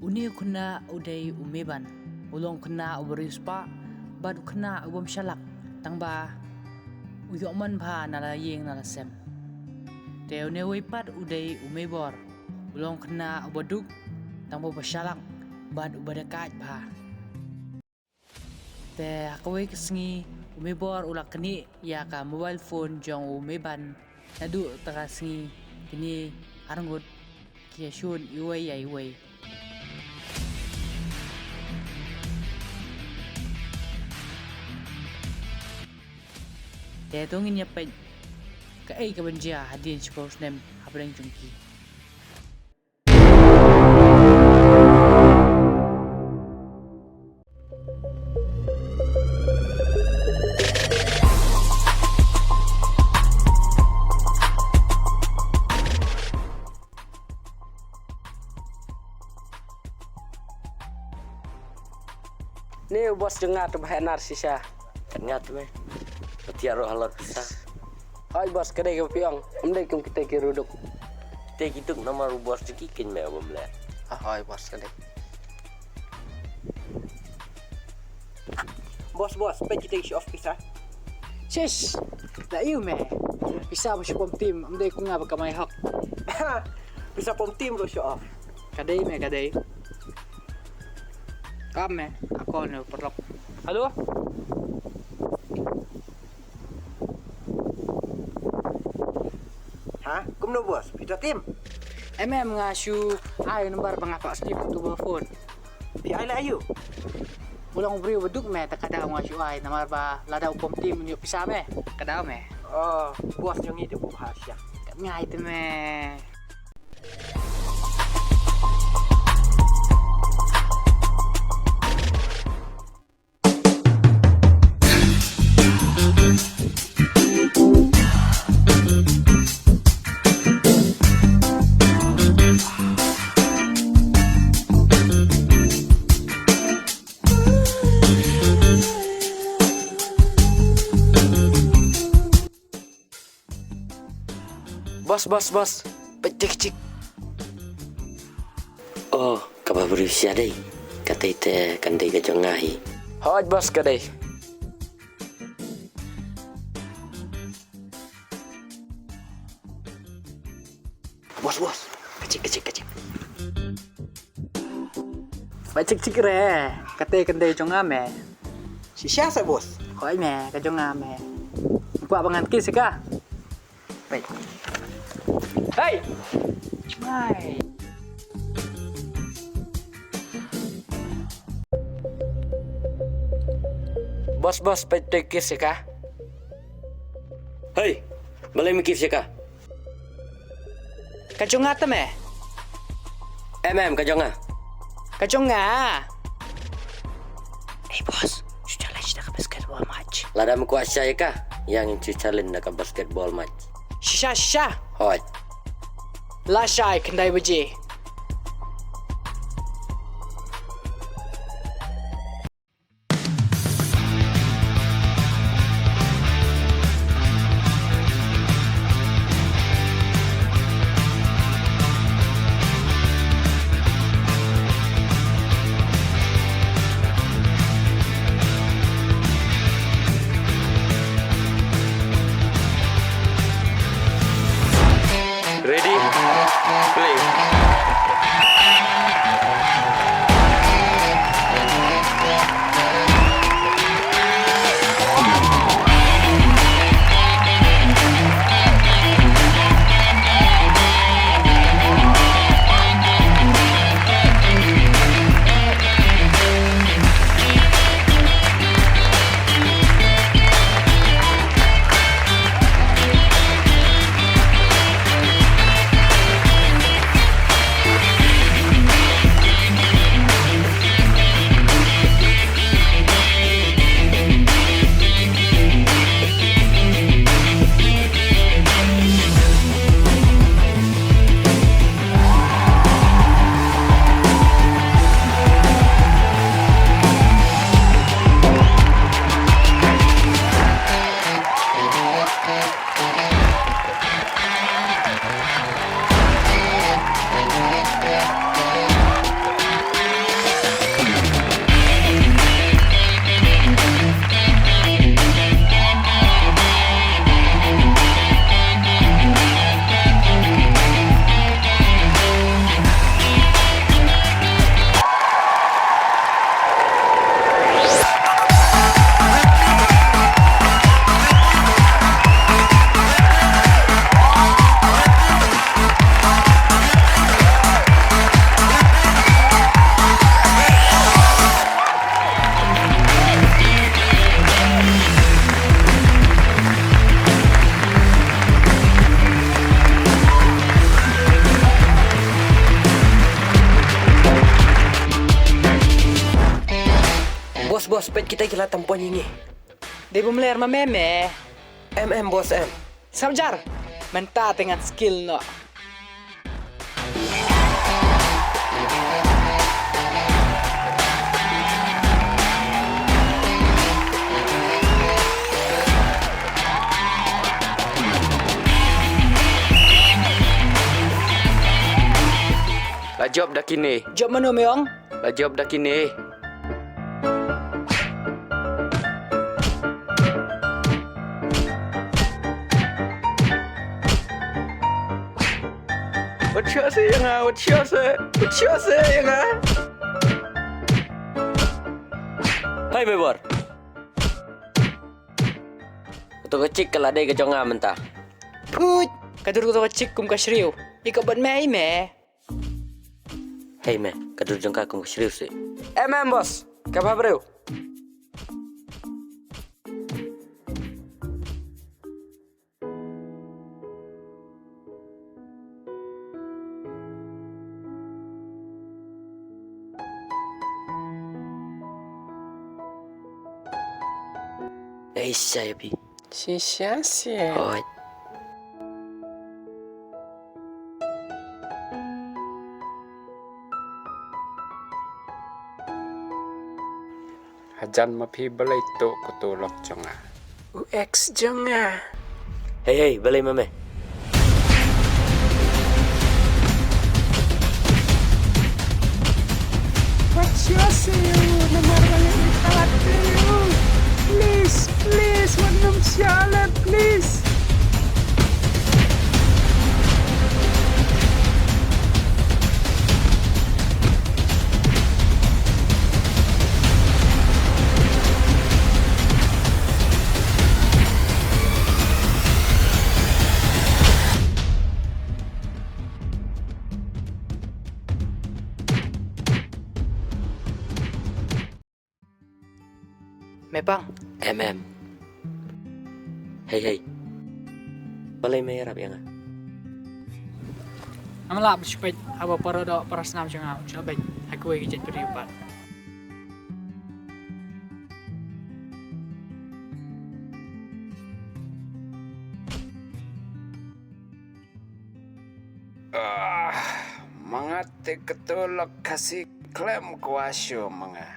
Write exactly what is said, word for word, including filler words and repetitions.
Une u khynnah u dei u Meban, u long khynnah uba riewspah bad u khynnah u bym shalak, tangba u ïoh mon bha na la ïing na la sem. Te une uwei pat u dei u Mebor, u long khynnah uba duk, tangba uba shalak bad uba dakaid bha. Te ha kawei ka sngi u Mebor u la knieh ïa ka mobile phone jong u Meban. Naduh ta ka sngi kine arngut ki ïa shun iwei ïa iwei. Te to ngin ïa peit kaei kaban jia hadien shiphew snem hapdeng jong ki. Ne u boss jong nga tu ba heh nar shisha. Kat nga tu me. Pati aro halor pisa. Hoi boss, ka dei ka phi ong, ym dei kum kita ki ruduk. Te ki duk namar u boss jong ki kin me bym leh. Ah, hoi boss, ka dei. Boss, boss, peit kita ki show off pisa. Shish, da ïu me. Pisa ba shu pom tim, ym dei kum nga ba kamai hok. Pisa pom tim ruh show off. Ka dei me, ka dei. Kam me, ako ne paralok. Hello? Ha? Kumno boss? Phi ïoh tim? Em em, nga shu ai number ba nga kwah skip tu ba phone. Phi ai la aïu? U long u briew ba duk me, te ka daw nga shu ai namar ba lada u pom tim un ïoh pisa me. Ka daw me. Oh, boss jong ngi te u bha shisha. Kat nga ai te me. Boss, boss, boss. Peit tik tik. Oh, kaba briew shisha dei. Katei te kan dei ka jong nga hi. Hooid boss, ka dei. Boss, boss. Ka jong, ka jong, ka jong. Ba jik jik re, kata kan dei jong nga me. Shisha sa boss. Hooid me, ka jong nga me. Kwah ba ngan kiss ïa ka. Wait. Hey! Mai. Boss, boss, peit to kiss ïa ka. Hey, balei me kiss ïa ka? Ka jong nga te me. Em, em, ka jong nga. Ka jong nga. Hey boss, shu challenge da ka basketball match. Lada me kwah shai ka, ïa ngin shu challenge da ka basketball match. Shisha, shisha. Hooid. Lashai khyndai baje. Ready? Play. Boss, peit kita ki la tam point ïa ngi. Dei bym ler ma me me. Em em boss em. Sngap jar. Mynta te ngan skill noh. La jop da kine. Jop mano me ong? La jop da kine. Wat sha se ïa nga, wat sha se, wat sha se ïa nga. Hai Mebor. Uto ka chick ka la dei ka jong nga mynta. Put, ka dur uto ka chick kum ka shriew. Ïa ka bad me hi me. Hei me, ka dur jong ka kum ka shriew sih. Em em boss, ka bha briew. Ei, shisha ïa phi. Shisha shisha. Hooid. Hajan ma phi balei to ko to lok jong nga. U ex jong nga. Hei hei, balei ma me? Wat sha se u namar ba ïa u khalat te u. Please, please, wat nym sha le, please. Me pang. Em em. Hei hei. Balei me ïarap ïa nga? Ngam lah ban shu peit haba para doh para snam jong nga u shu beit ha kawei ka jait briew pat. Ah, ma nga te kato lok Khasi khlem kwah shuh ma nga.